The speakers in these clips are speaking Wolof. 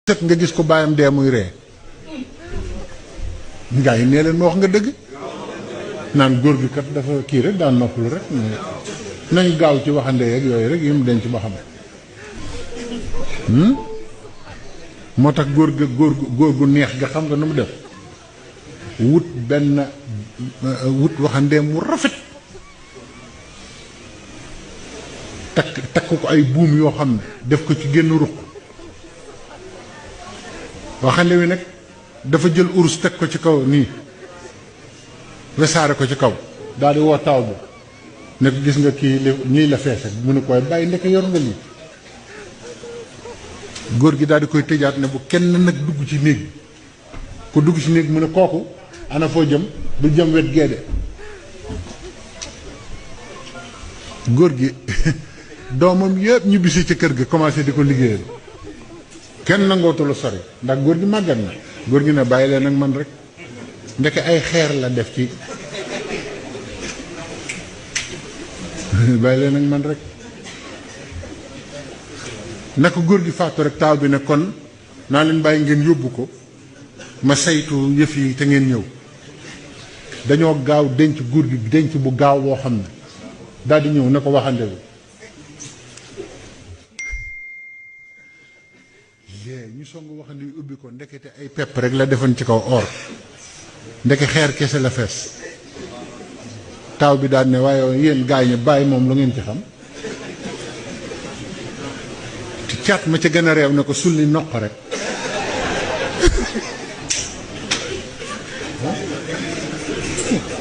set nga gis ko bàyyam dee muy ree gaa yi nee leen ma wax nga dëgg naan góor gi kat dafa kii rek daan noppalu rek nañ gaaw ci waxande ak yooyu rek yi mu denc ba xam moo tax góor gu neex ga xam nga nu mu def wut waxande mu rafet takk ko ay buum yoo xam ne def ko ci génn ruq waxande wi nag dafa jël urus teg ko ci kaw nii wesaare ko ci kaw daal di woo taw bi ne ko gis nga kii lii la feese mu ne koy bàyyi ndeke yor nga lii góor gi daal di koy tëjaat ne bu kenn nag dugg ci néeg ku dugg ci néeg mu ne kooku ana foo jëm bu jëm wet geede góor gi doomam yëpp ñu bisi ci kër gi commencé di ko liggéeyal kenn nangootu la sori ndax góor gi màggat na góor gi ne bàyyi leen ak man rek ndeke ay xeer la def ci bàyyi leen ak man rek naka góor gi faatu rek taaw bi ne kon naa leen bàyyi ngeen yóbbu ko ma saytu yëf yi te ngeen ñëw dañoo gaaw denc góor gi denc bu gaaw boo xam ne daal di ñëw ne ko waxande bi ñu song waxande yu ubbi ko ndekete ay pepp rek la defoon ci kaw or ndeke xeer kese la fees taaw bi daal ne waaye yéen gaañ bàyyi moom lu ngeen ci xam caat ma ca gën a réew ne ko sulli noq rek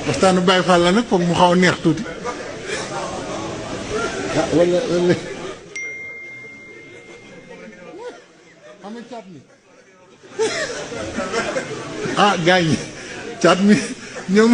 waxtaanu Baay Faal la nag foog mu xaw a neex tuuti ah wala xam nga caat mi ah gaañ caat mi ñoom